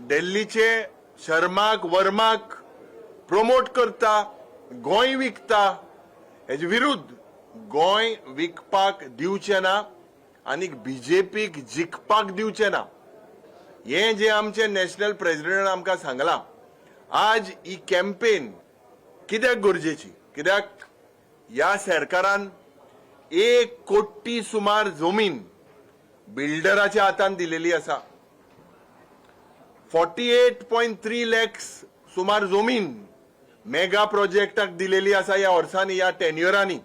दिल्लीचे शर्माक, वर्माक प्रोमोट करता, गोंय विकता. हेजे विरुद्ध, गोंय विकपाक दिवचे ना आनी बीजेपीक जिखपाक दिवचे ना, हें जे आमचे नॅशनल प्रेसिडेंटान आमकां सांगलां. आज ही कॅम्पेन कित्याक गरजेची? कित्याक ह्या सरकारान 1 कोटी सुमार जमीन बिल्डराच्या हातान दिलेली आसा. 48.3 लॅक्स सुमार जमीन मेगा प्रोजेक्टाक दिलेली आसा ह्या वर्सांनी, ह्या टेन्युअरांनी.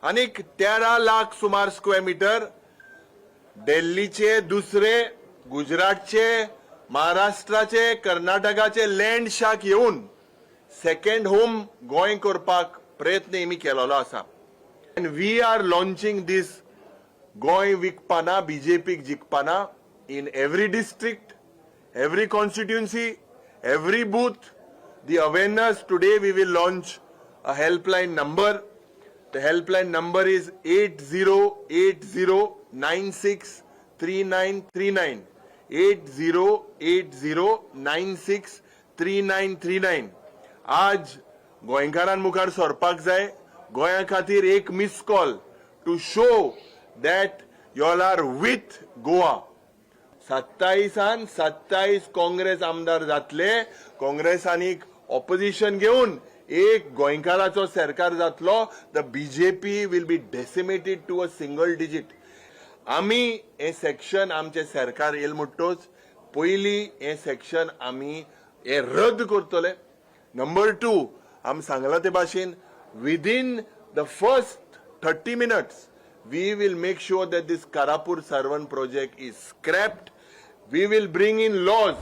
आनीक 13 लाख सुमार स्क्वेअर मिटर दिल्लीचे, दुसरे गुजरातचे, महाराष्ट्राचे, कर्नाटकाचे लँड शार्क येवन सेकंड होम गोंय करपाक प्रयत्न हेमी केलेलो आसा. And we are launching this Goa विकपाना, बीजेपीक जिखपाना in every district, every constituency, every booth. The awareness today, we will launch a helpline number. The helpline number is 8080963939, 8080963939. आज गोंयकारां मुखार सरपाक जाय. गोंया खातीर एक miss call to show that y'all are with Goa. 27न 27 Congress आमदार जातले. काँग्रेस आनी ऑपोजिशन घेवन एक गोंयकाराचो सरकार जातलो. The BJP will be decimated to a single digit. आमी हे सेक्शन, आमचे सरकार येयल म्हणटोच पयली हे सेक्शन आमी हे रद्द करतले. नंबर टू, आमी सांगला ते भाशेन, within the first 30 minutes we will make sure that this Karapur Sarvan project is scrapped. We will bring in laws.